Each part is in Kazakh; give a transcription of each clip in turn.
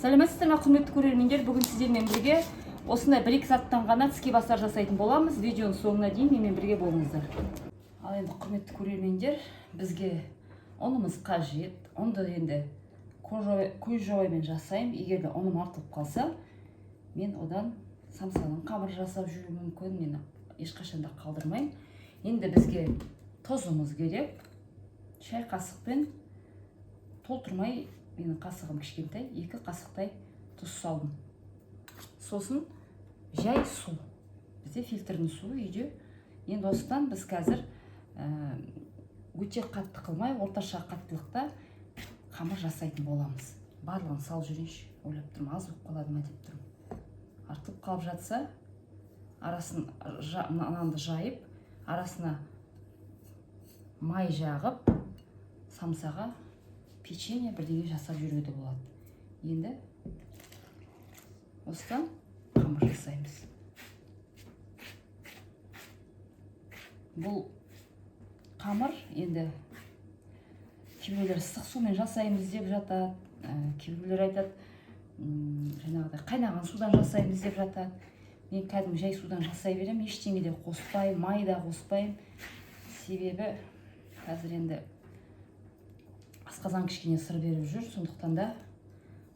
Сәлеметсіздер ме, құрметті көрермендер! Бүгін сіздермен бірге осындай бір екі заттан ғана тіске басар жасайтын боламыз. Видеоның соңына дейін менімен бірге болыңыздар. Ал енді, құрметті көрермендер, бізге ұнымыз қажет. Ұнды енді көз жобамен жасаймын. Егер де ұным артылып қалса, мен одан самсаның қамыры жасап жүруім мүмкін. Мен ешқашан да қалдырмаймын. Енді бізге тұзымыз керек. Шай қасықпен толтырмай, менің қасығым кішкентай, 2 қасықтай тұз салдым. Сосын жай су, бізде фильтрдің суы үйде. Енді осыдан біз қазір өте қатты қылмай, орташа қаттылықта қамыр жасайтын боламыз. Барлығын салып жіберейінші, ойлап тұрмын, аз болып қалады ма деп тұрмын. Артылып қалып жатса, арасын нанды жайып, арасына май жағып, самсаға печенье, бірдеңе жасап жүруге де болады. Енді осыдан қамыр жасаймыз. Бұл қамыр енді кейбіреулер ыстық сумен жасаймыз деп жатады, кейбіреулер айтады, жаңағыдай қайнаған судан жасаймыз деп жатады. Мен кәдімгі жай судан жасай беремін, ештеңе де қоспаймын, май да қоспаймын. Себебі қазір енді асқазан кішкене сыр беріп жүр, сондықтан да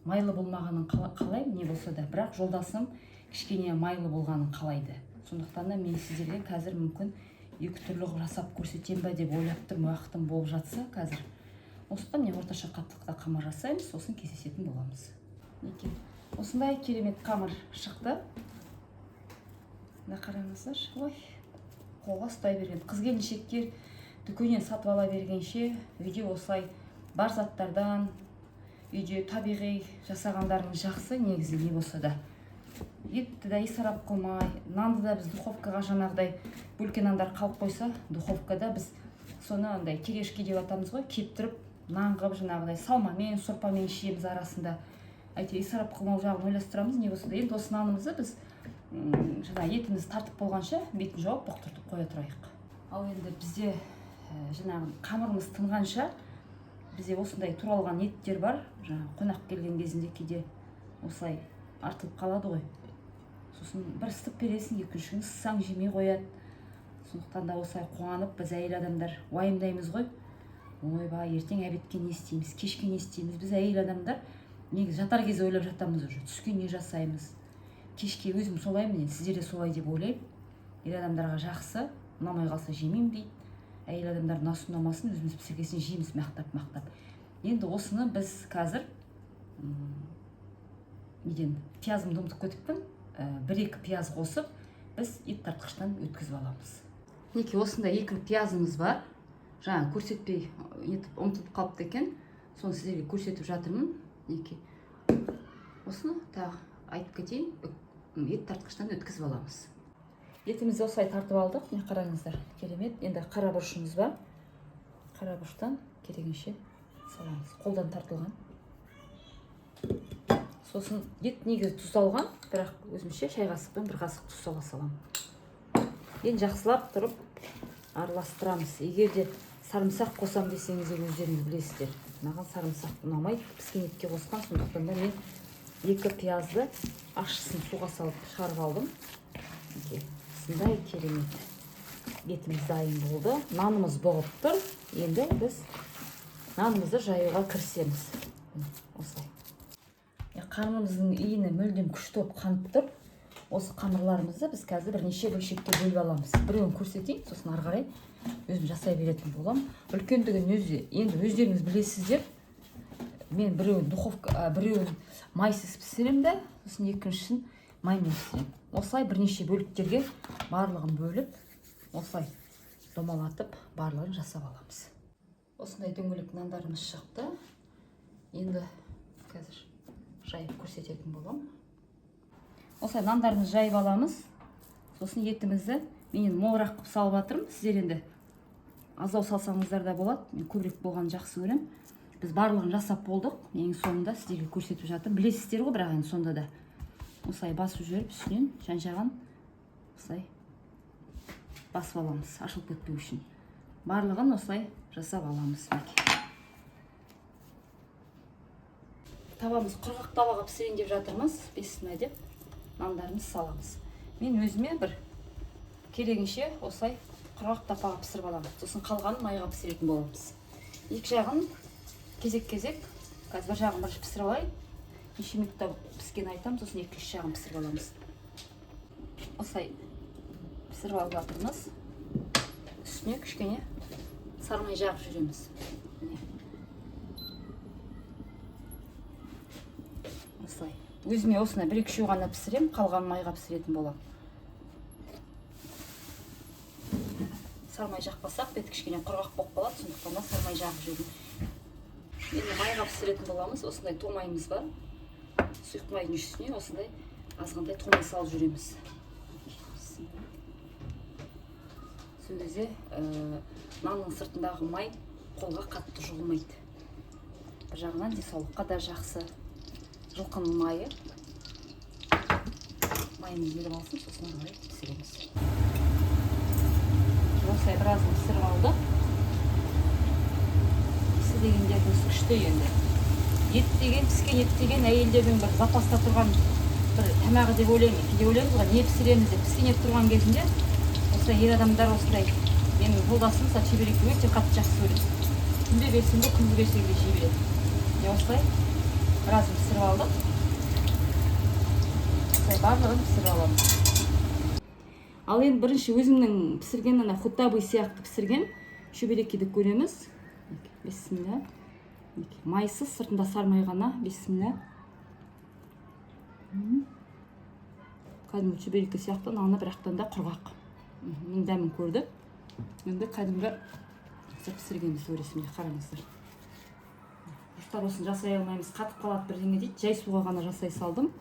майлы болмағанын қалаймын не болса да. Бірақ жолдасым кішкене майлы болғанын қалайды. Сондықтан да мен сіздерге қазір мүмкін екі түрлі қылып жасап көрсетемін ба деп ойлап тұрмын, уақытым болып жатса. Қазір осыдан міне орташа қаттылықта қамыр жасаймыз, сосын кездесетін боламыз. Мінекей, осындай керемет қамыр шықты. Мына қараңыздаршы, ой, қолға ұстай берген. Қыз келіншектер дүкеннен сатып ала бергенше, үйде осылай бар заттардан үйде табиғи жасағандарыңыз жақсы негізі. Не болса да, етті де исрап қылмай, нанды да біз духовкаға, жаңағыдай бөлке нандар қалып қойса духовкада, біз соны андай терешки деп атамыз ғой, кептіріп, нан қылып, жаңағыдай салмамен, сорпамен ішеміз арасында. Әйтеуір исрап қылмау жағын ойластырамыз не болса да. Енді осы нанымызды біз жаңағы етімізді тартып болғанша бетін жауып, бұқтыртып қоя тұрайық. Ал енді бізде жаңағы қамырымыз тынғанша, бізде осындай туралған еттер бар. Жаңағы қонақ келген кезінде кейде осылай артылып қалады ғой, сосын бір ысытып бересің, екінші күні ысытсаң, жемей қояды. Сондықтан да осылай қуанып, біз әйел адамдар уайымдаймыз ғой: ойбай, ертең обедке не істейміз, кешке не істейміз? Біз әйел адамдар негізі жатар кезде ойлап жатамыз уже, түске не жасаймыз, кешке. Өзім солаймын енді, сіздер де солай деп ойлаймын. Ер адамдарға жақсы, ұнамай қалса, жемеймін дейді. Әйел адамдар ұнасын, ұнамасын, өзіміз пісірген жейміз мақтап мақтап. Енді осыны біз қазір неден, пиязымды ұмытып кетіппін, бір екі пияз қосып, біз ет тартқыштан өткізіп аламыз. Мінекей, осындай екі пиязымыз бар. Жаңа көрсетпей нетіп, ұмытылып қалыпты екен, соны сіздерге көрсетіп жатырмын. Мінекей, осыны тағы айтып кетейін, ет тартқыштан өткізіп аламыз. Етімізді осылай тартып алдық, міне, қараңыздар, керемет. Енді қара бұрышымыз бар, қара бұрыштан керегінше саламыз, қолдан тартылған. Сосын ет негізі тұздалған, бірақ өзімше шай қасықпен бір қасық тұз сала саламын. Енді жақсылап тұрып араластырамыз. Егер де сарымсақ қосам десеңіздер, өздеріңіз білесіздер. Маған сарымсақ ұнамайды піскен етке қосқан, сондықтан да мен екі пиязды ащысын суға салып шығарып алдым. Мінекей, осындай керемет етіміз дайын болды, нанымыз бұғып тұр. Енді біз нанымызды жаюға кірісеміз. Міне, осылай. Қамырымыздың иіні мүлдем күшті болып қанып тұр. Осы қамырларымызды біз қазір бірнеше бөлшекке бөліп аламыз. Біреуін көрсетейін, сосын ары қарай өзім жасай беретін боламын. Үлкендігін өзі енді өздеріңіз білесіздер. Мен біреуін духовка, біреуін майсыз пісіремін да, сосын екіншісін маймен пісіремін. Осылай бірнеше бөліктерге барлығын бөліп, осылай домалатып, барлығын жасап аламыз. Осындай дөңгелек нандарымыз шықты. Енді қазір жайып көрсететін боламын. Осылай нандарымызды жайып аламыз. Сосын етімізді мен енді молырақ қылып салып жатырмын, сіздер енді аздау салсаңыздар да болады, мен көбірек болғанын жақсы көремін. Біз барлығын жасап болдық, ең соңында сіздерге көрсетіп жатырмын. Білесіздер ғой, бірақ енді сонда да осылай басып жіберіп, үстінен жан жағын осылай басып аламыз, ашылып кетпеу үшін. Барлығын осылай жасап аламыз, мінекей. Табамыз құрғақ табаға пісірейін деп жатырмыз. Бесіна деп нандарымызды саламыз. Мен өзіме бір керегінше осылай құрғақ табаға пісіріп аламын. Сосын қалғанын майға пісіретін боламыз. Екі жағын кезек-кезек, қазір бір жағын бірінші пісіріп алайын. Неше минутта піскенін айтамын, сосын екінші жағын пісіріп аламыз. Осылай пісіріп алып жатырмыз. Үстіне кішкене сары май жағып жүреміз. Міне. Осылай. Өзіме осындай бір екі үшеу ғана пісіремін, қалғанын майға пісіретін боламын. Сары май жақпасақ, беті кішкене құрғақ болып қалады, сондықтан да сары май жағып жүрдім. Енді майға пісіретін боламыз. Осындай томайымыз бар. Сұйық майдың үстіне осындай азғантай томай салып жүреміз. Сол кезде нанның сыртындағы май қолға қатты жұғылмайды. Бір жағынан денсаулыққа да жақсы. Жылқының майы. Майымыз еріп алсын, сосын ары қарай пісіреміз. Осылай біразын пісіріп алдық. Иісі дегендеріңіз күшті енді. Ет деген, піскен ет деген әйелдердің бір запаста тұрған бір тамағы деп ойлаймын. Кейде ойлаймыз ғой, не пісіреміз деп. Піскен ет тұрған кезінде осылай ер адамдар осындай, менің жолдасым мысалы чебуректі өте қатты жақсы көреді. Күнде берсең де, күндіз берсең де жей береді. Міне осылай біразын пісіріп алдық. Осылай барлығын пісіріп аламыз. Ал енді бірінші өзімнің пісірген ана хуттабы сияқты пісірген шүбереккиді көреміз. Бисмилля. Майсыз, сыртында сары май ғана. Бисмилля. Кәдімгі шүберекке сияқты, наны бірақтан да құрғақ. Мен дәмін көрдім. Енді кәдімгі пісіргенімізді көресіз, міне қараңыздар. Жұрттар осыны жасай алмаймыз, қатып қалады бірдеңе дейді. Жай суға ғана жасай салдым.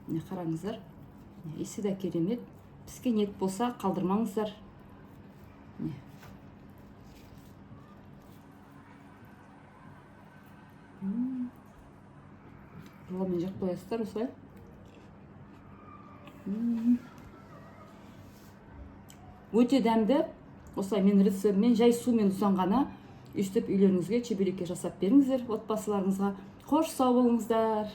Міне қараңыздар. Иісі де керемет. Піскен ет болса қалдырмаңыздар. Міне. Жолмен жеп қоясыздар осылай. Өте дәмді. Осылай мен рецептімен жай сумен тұздан ғана өйстіп үйлеріңізге чебуреке жасап беріңіздер отбасыларыңызға. Қош, сау болыңыздар.